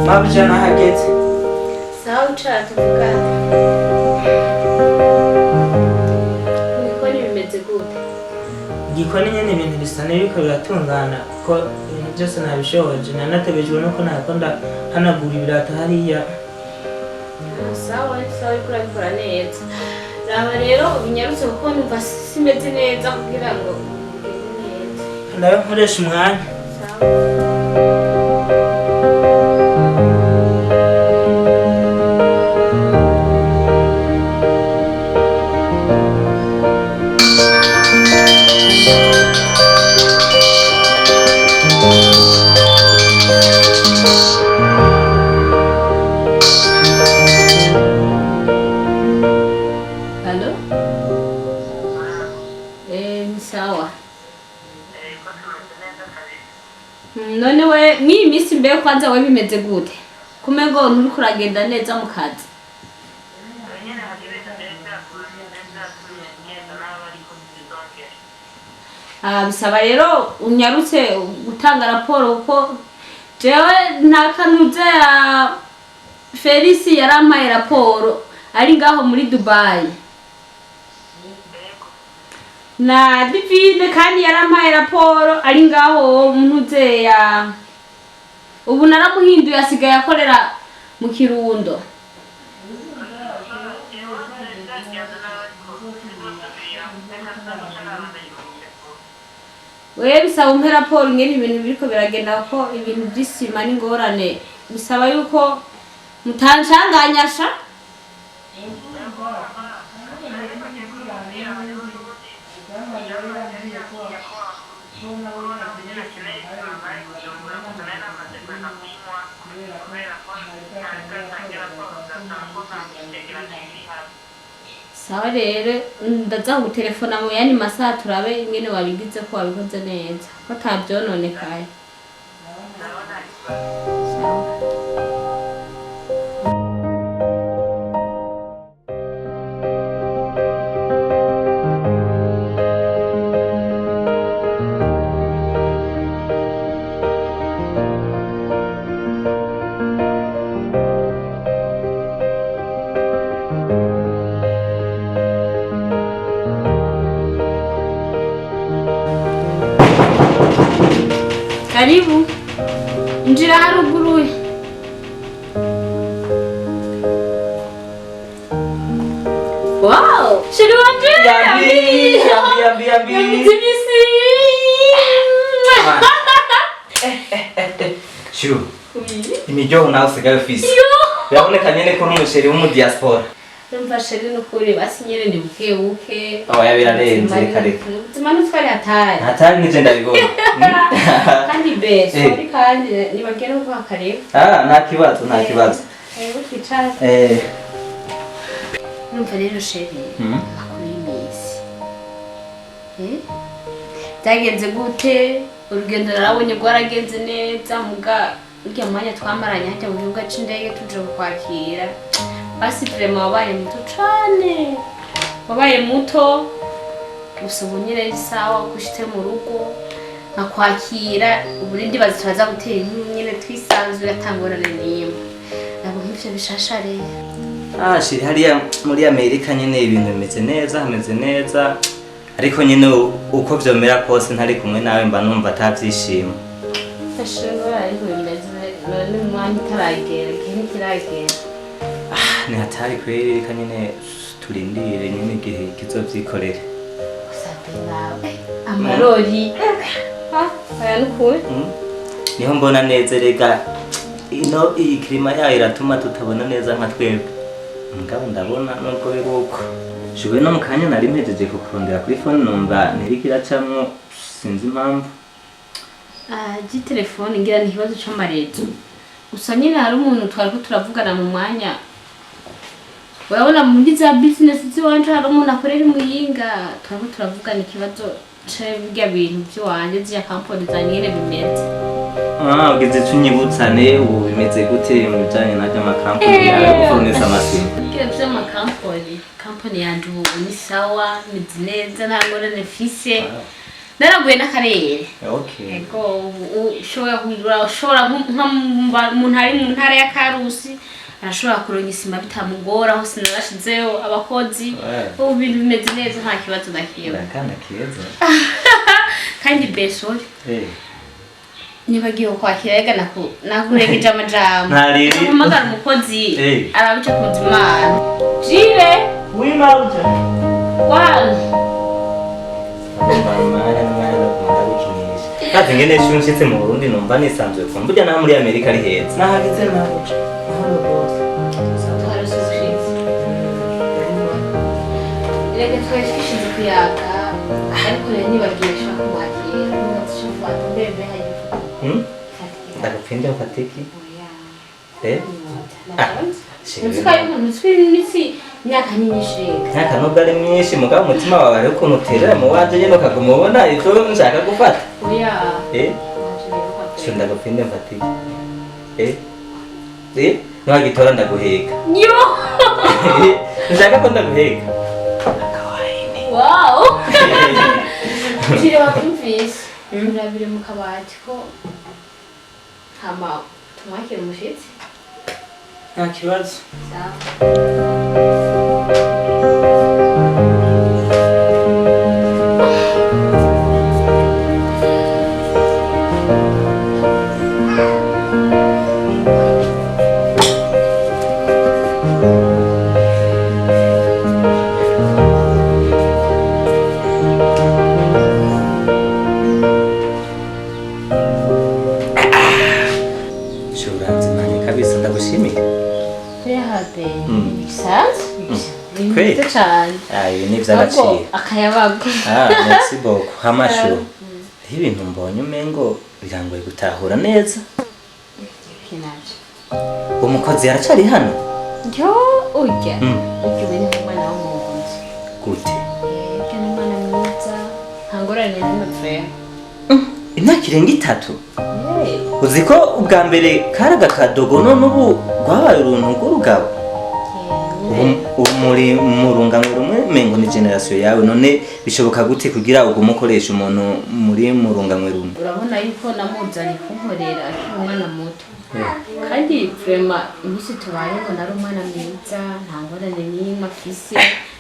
Mabuja, nahageze. Sawa, wicara tuvugane. Ibikoni bimeze gute? Igikoni nyene ibintu bisa n'ibiriko biratungana, kuko ibintu byose nabishoboje. Nanatebejwe nuko nariko ndahanagura ibirato hariya. Ah, sawa sawa, uriko urabikora neza. Raba rero ubinyarutse, kuko numva simeze neza, kugira ngo bigende neza. Ndabe nkoresha umwanya. Sawa. Allô? Eh, ni sawa. None we mw'iyi minsi mbere kwanza we bimeze gute? Kumengo nturiko uragenda neza mu kazi. Ah, bisaba rero unyarutse gutanga raporo, kuko jewe nta kanuze ya Felisi yarampaye raporo ari ngaho muri Dubai. Na Divine kandi yarampaye raporo ari ngaho ntuze ya, ubu naramuhinduye, asigaye akorera mu Kirundo. Wewe bisaba umpe raporo ingene ibintu biriko biragenda, kuko ibintu vy'isima n'ingorane, bisaba yuko mutancanganyasha. Sawa rero, ndaza kugutelefona mu yandi masaha, turabe ingene wabigize, ko wabikoze neza, ko atavyononekaye. Sawa. Karibu. Injira haruguru. Wow! Chéri wanje! Yambi, yambi, yambi, yambi. Yambi. Chou, imiryoho nawe usigaye ufise, biraboneka nyene ko uri umuchéri wo mu diaspora. Numva chéri, nukuri basi nyene ni buke buke. Oya, birarenze, reka reka. Ubuzima ntitwari hatari. Hatari nije ndabibona. Kandi be, sorry, kandi nibagere uko karibu. Ah, nta kibazo, nta kibazo. Karibu twicare. Numva rero chéri, amakuru y'iminsi. Eh? Byagenze gute? Urugendo narabonye rwaragenze neza, muga urya mwanya twamaranye hajya mu kibuga c'indege tuje kukwakira. Basi vraiment wabaye muto cane. Wabaye muto. Gusa ubu nyine ni sawa ko ushitse mu rugo nkakwakira, ubu ndibaza turaza gutera inkuru nyine twisanzuye, atangorane n'imwe. Ntabwo nk'ivyo bishasha rero. Ah chéri, hariya muri Amerika nyene ibintu bimeze neza, hameze neza, ariko nyene uko vyomera kose ntari kumwe nawe mba numva atavyishimo. Ashobora, ariko bimeze none umwanya utaragera, igihe ntikiragera. Ni hatari kweri, reka nyene turindire nyene igihe kizovyikorera. Gusa mbe nawe amarori, ah, aya nukuri. Niho mbona neza rega, ino iyi climat yayo iratuma tutabona neza nka twebwe, mugabo ndabona nubwo biri uko. Jewe no mu kanya nari mpejeje kukurondera kuri phone, numva ntiriko iracamwo, sinzi impamvu. Ah, ji telefone ngira ni ikibazo c'amaréseau. Gusa nyine hari umuntu twariko turavugana mu mwanya, urabona muri za business z'iwanje, hari umuntu akorera imuyinga, twariko turavugana ikibazo c'birya bintu vy'iwanje, ziriya kampani zanje nyene bimeze. Ugize icyo unyibutsane ubu bimeze gute mu bijanye n'aby'amakampani yawe guforonesa amasima? Ibyo by'amakampani, kampani yanje ubu ni sawa, meze neza, nta ngorane mfise. Naraguye n'akarere. Okay. Ego, ubu ushobora kugura, ushobora nka umuntu ari mu ntara ya Karusi arashobora kuronka isima bitamugora, hose narashizeyo abakozi. Ubu ibintu bimeze neza, nta kibazo na kimwe. Akana keza. Kandi besori nibagiwe kwakira rega nakurengeje amajambo. Ntariri. Mpamagara umukozi arabica kunza imana. Jire. Oui, mabuja. Wana. Umwanya n'umwanya ndakunda gukinisha. Kazi ngene ejo nshitse mu Burundi numva nisanzuye kumva burya naho muri Amerika ari heza. Nahageze mabuja. Mahoro rwose. Reka twari twishinze kuyaga, ariko rero nibagiwe nshaka kumwakira nshaka mbebe hagiye. Ndagupfinde mfatiki? Eh? Ntuzi yuko iminsi imyaka ni myinshi reka. Myaka nubwo ari myinshi mugabo umutima wawe hariho ukuntu uterera mu wanje nyene ukaguma ubona ivyo nshaka gufata. Oya. Eh? Sho ndagupfinde mfatiki? Eh? Eh? Ntiwagitora ndaguheka. Yo! Nshaka ko ndaguheka. Akawaini. Wow! Jire wakumvise. Urabire mu kabati ko hama tumwakire umushitsi. Nta kibazo. Sawa. Sho uranzimanye kabisa ndagushimiye. Yahabe. Bisanzwe. Ni Kweli? byiza cane. Ah, ibi ni ivy'agaciro. Ahubwo akayabagu. Ah, merci beaucoup. Hamashu. Hariho ibintu mbonye umengo birangoye gutahura neza. Kinaje. Umukozi aracari hano? Yo, urya. Urya ubu ni nk'umwana wo mu nzu. Gute? Urya ni umwana mwiza. Nta ngorane n'imwe pe. Imyaka irenga 3. Uzi ko ubwa mbere kari agakadogo none ubu rwabaye uruntu rw'urugabo. Ubu muri mu rungano rumwe mengo ni generation yawe, none bishoboka gute kugira ugume ukoresha umuntu muri mu rungano rumwe? Urabona yuko namuzanye kunkorera akiri umwana muto. Kandi vraiment iminsi tubayeho nari umwana mwiza, nta ngorane n'imwe afise,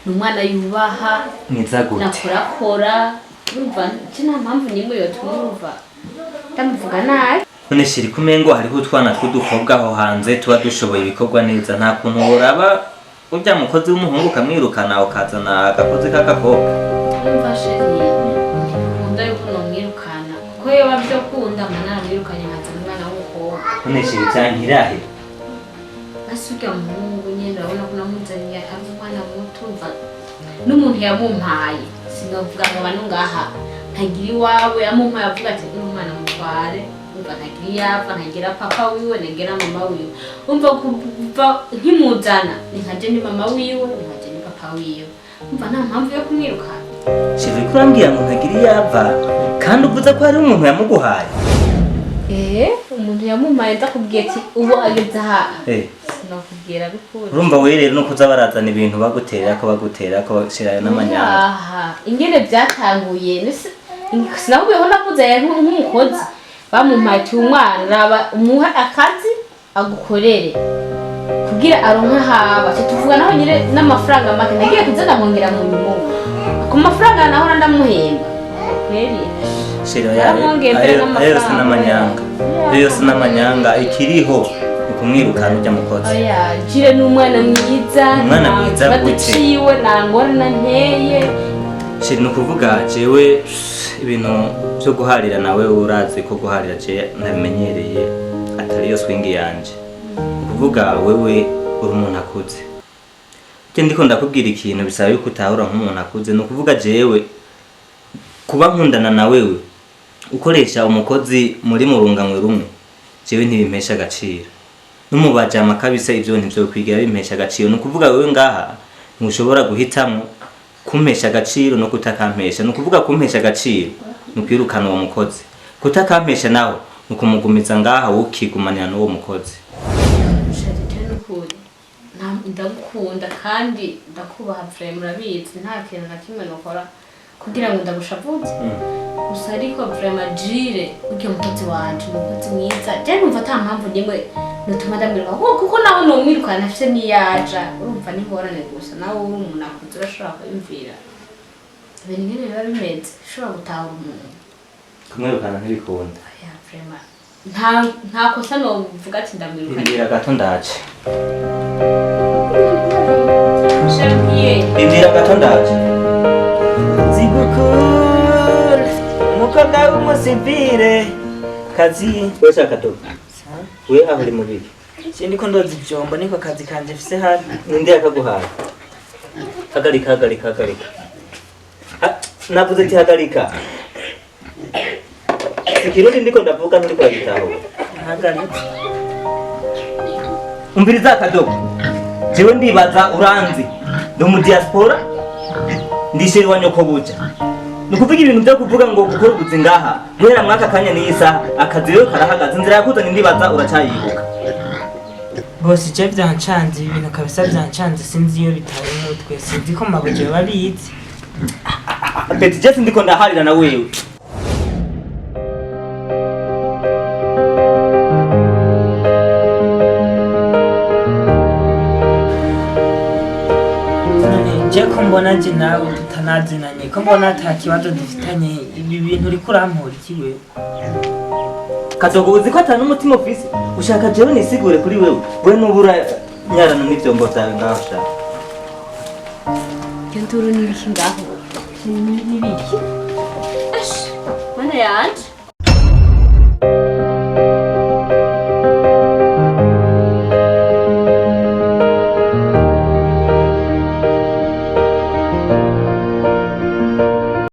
ni umwana yubaha, Mwiza gute? nakorakora, urumva nje nta mpamvu n'imwe yotuma urumva ndamuvuga nabi. None shiri kumengo hariho utwana tw'udukobwa aho hanze tuba dushoboye ibikorwa neza, nta kuntu woraba urya mukozi w'umuhungu ukamwirukana ukazana agakozi k'agakobwa? Urumva sheri, nkunda yuko nomwirukana, kuko iyo bavyokunda mba naramwirukanye nkazana umwana w'umukobwa. None shiri vyankirahe? Basi urya muhungu nyene urabona ko namuzaniye ari umwana muto, umva n'umuntu yamumpaye sinovuga ngo bano ngaha ntagira iwawe, yamumpaye avuga ati uno mwana mutware, umva ntagira iyava, ntagira papa wiwe, ntagira mama wiwe, umva kuva nkimuzana ni nkaje ni mama wiwe, ni nkaje ni papa wiwe, umva nta mpamvu yo kumwirukana. Shiri uriko urambwira ngo ntagira iyava kandi uvuze ko hariho umuntu yamuguhaye? Umuntu yamumpaye ndakubwiye ati ubu ageze aha. Sinakubwira bikuri. Urumva wewe rero nuko uza barazana ibintu bagutera ko bagutera ko bashirayo n'amanyanga. Aha, ingene byatanguye sinakubwiye ko nakuze nk'umukozi. Bamumpaye ati umwana raba umuhe akazi agukorere kugira aronke ahaba. Ati tuvuga naho nyine n'amafaranga make nagiye kuza ndamwongera mu nyuma. Ku mafaranga nahora ndamuhemba. Kweri. Shira Yaramwongeye mbere n'amafaranga. ayo si n'amanyanga. Ayo si n'amanyanga ikiriho ukumwirukana ujya mukozi. Oya, Jire ni umwana mwiza. Umwana mwiza nta gute? kibazo ciwe, nta ngorane nteye. Shiri ni ukuvuga jewe ibintu byo guharira nawe urazi ko guharira je ntabimenyereye atari yo swing yanje. Ukuvuga wewe uri umuntu akuze. Je ndiko ndakubwira ikintu bisaba yuko utahura nk'umuntu akuze. Ni ukuvuga jewe kuba nkundana na wewe ukoresha umukozi muri murunganwe rumwe jewe ntibimpesha agaciro. N'umubajama kabisa ivyo ntivyo kwigira bimpesha agaciro. Ni ukuvuga wewe ngaha ntushobora guhitamwo kumpesha agaciro no kutakampesha. Ni ukuvuga kumpesha agaciro ni ukwirukana uwo mukozi, kutakampesha naho Ni ukumugumiza ngaha, wukigumanira n'uwo mukozi. Chéri, je n'ukuri ndagukunda kandi ndakubaha vraiment, urabizi, nta kintu na kimwe nokora kugira ngo ndagushavuze. Gusa ariko vraiment Jire, urya mukozi wanje ni umukozi mwiza. Je numva ata mpamvu nimwe notuma ndamwiruka, kuko nawe nomwirukana afise niyaja, urumva n'ingorane. Gusa nawe uri umuntu akuze, urashobora kwiyumvira ibintu ingene biba bimeze, ushobora gutahura umuntu. Kumwirukana ntibikunda. Oya, vraiment nta kosa novuga ati ndamwirukanye. Rindira gato, ndaje. Chéri. Rindira gato, ndaje. Zigukunda, umukobwa w'umusivire kazi. We shaka to, we aho uri mubiki? Sindiko ndoza ivyombo, niko kazi kanje mfise hano. Ninde yakaguhaye? Hagarika, hagarika, hagarika! Navuze ati hagarika. Si Kirundi ndiko ndavuga, nturiko uragitahura. Hagaritse. Umviriza akadogo, jewe ndibaza uranzi, ndi umu diaspora, ndisheri wa nyoko buja. Ni ukuvuga ibintu byo kuvuga ngo gukora ubuzi ngaha guhera mwaka kanya n'iyi saha, akazi rero karahagaze. Inzira yakuzanye ndibaza uracyayibuka. Bose, je vyancanze ibi bintu kabisa, vyancanze. Sinzi iyo bitari umutwe, sinzi ko mabuja babizi. Petit, je sindiko ndaharira na wewe. None je ko mbona je nawe tutanazinanye, ko mbona ata kibazo dufitanye, ibi bintu uriko urampora iki wewe? Kadogo, uzi ko ata n'umutima ufise? Ushaka jewe nisigure kuri wewe? We nubura nyarana n'ivyombo vyawe ngaho ushaka. Iyo nduru ni ibiki ngaho? Ni ibiki? Ash, mana yanje!